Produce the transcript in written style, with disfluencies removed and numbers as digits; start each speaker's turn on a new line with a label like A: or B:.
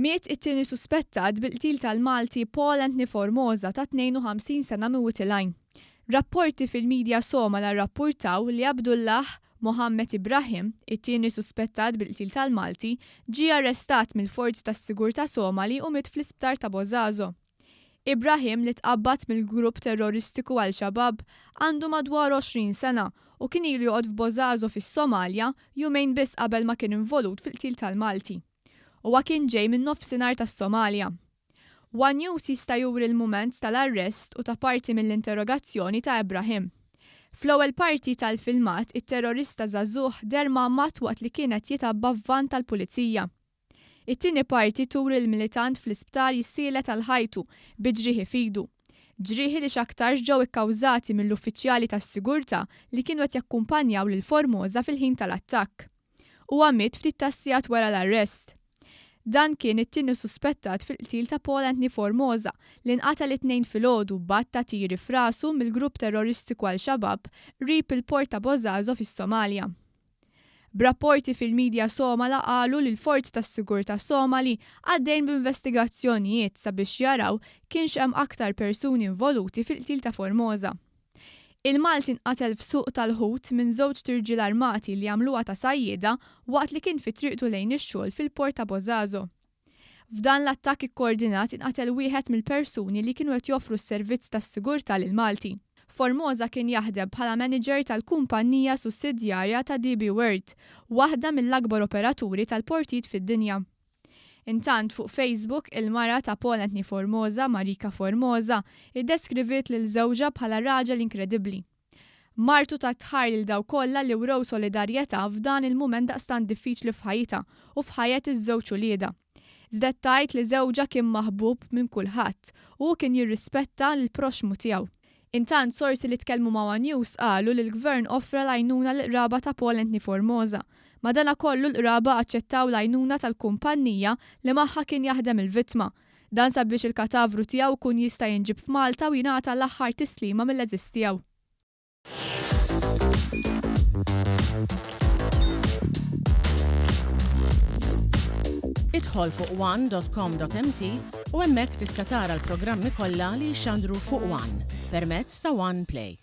A: Miet it-tieni suspettat bil-qtil tal-Malti Paul Anthony Formosa ta' 52 sena minn Wied il-Għajn. Rapporti fil-midja Somala rrappurtaw li Abdullah Mohammed Ibrahim, it-tieni suspettat bil-qtil tal-Malti, ġie arrestat mill-forzi tas-sigurtà Somali u miet fl-isptar ta' Bosaso. Ibrahim li tqabbad mill-grupp terroristiku Al-Shabaab għandu madwar 20 sena u kien ilu joqgħod f'Bosaso fis-Somalja jumejn biss qabel ma kien involut fil-qtil tal-Malti. Huwa kien ġej min-Nofsinhar tas-Somalja. One News jista' juri l-mument tal-arrest u ta' parti mill-interrogazzjoni ta' Ebrahim. Fl-ewwel parti tal-filmat, it-terrorista żagħżugħ deher mgħammad waqt li kien qed jitgħabba f'vann tal-pulizija. It-tieni parti turi l-militant fl-isptar jissielet għal ħajtu bi ġrieħi f'idu. Ġrieħi li x'aktarx ġew ikkawżati mill-uffiċjali tas-sigurtà li kienu qed jakkumpanjaw lil Formosa fil-ħin tal-attakk. Huwa miet ftit tas-sigħat wara l-arrest. Dan kien it-tieni suspettat fil-qtil ta' Paul Anthony Formosa li nqatel it-Tnejn filgħodu b'għadd ta' tiri f'rasu mill-grupp terroristiku Al-Shabaab qrib il-port ta' Bosaso fis-Somalja. B'rapporti fil-midja Somala qalu li l-forzi tas-sigurtà Somali għaddejn b'investigazzjonijiet sabiex jaraw kienx hemm aktar persuni involuti fil-qtil ta' Formosa. Il-Malti nqatel f'suq tal-ħut minn żewġt irġiel armati li għamluha ta' sajjieda waqt li kien fi triqtu lejn ix-xogħol fil-port ta' Bosaso. F'dan l-attakk ikkoordinat inqatel wieħed mill-persuni li kienu qed joffru s-servizz tas-sigurtà lill-Malti. Formosa kien jaħdem bħala manager tal-kumpannija sussidjarja ta' DB World, waħda mill-akbar operaturi tal-portijiet fid-dinja. Intant, fuq Facebook, il-mara ta' Paul Anthony Formosa, Marika Formosa, iddeskriviet lil żewġha bħala raġel inkredibbli. Martu tat ħajr lil dawk kollha li wrew solidarjetà f'dan il-mument daqstant diffiċli f'ħajjitha u f'ħajjet iż-żewġ uliedha. Żdet tgħid li żewġha kien maħbub minn kulħadd u hu kien jirrispetta lill-proxxmu tiegħu. Intant, sorsi li tkellmu ma' one News qalu li l-Gvern offra l-għajnuna lill-qraba ta' Paul Anthony Formosa. Madanakollu l-qraba aċċettaw l-għajnuna tal-kumpannija li magħha kien jaħdem il-vittma. Dan sabiex il-katavru tiegħu jkun jista' jinġieb f'Malta u jingħata l-aħħar tislima mill-għeżież tiegħu.
B: Idħol fuq one.com.mt u hemmhekk tista' tara l-programmi kollha li jixxandru fuq One permezz ta' One Play.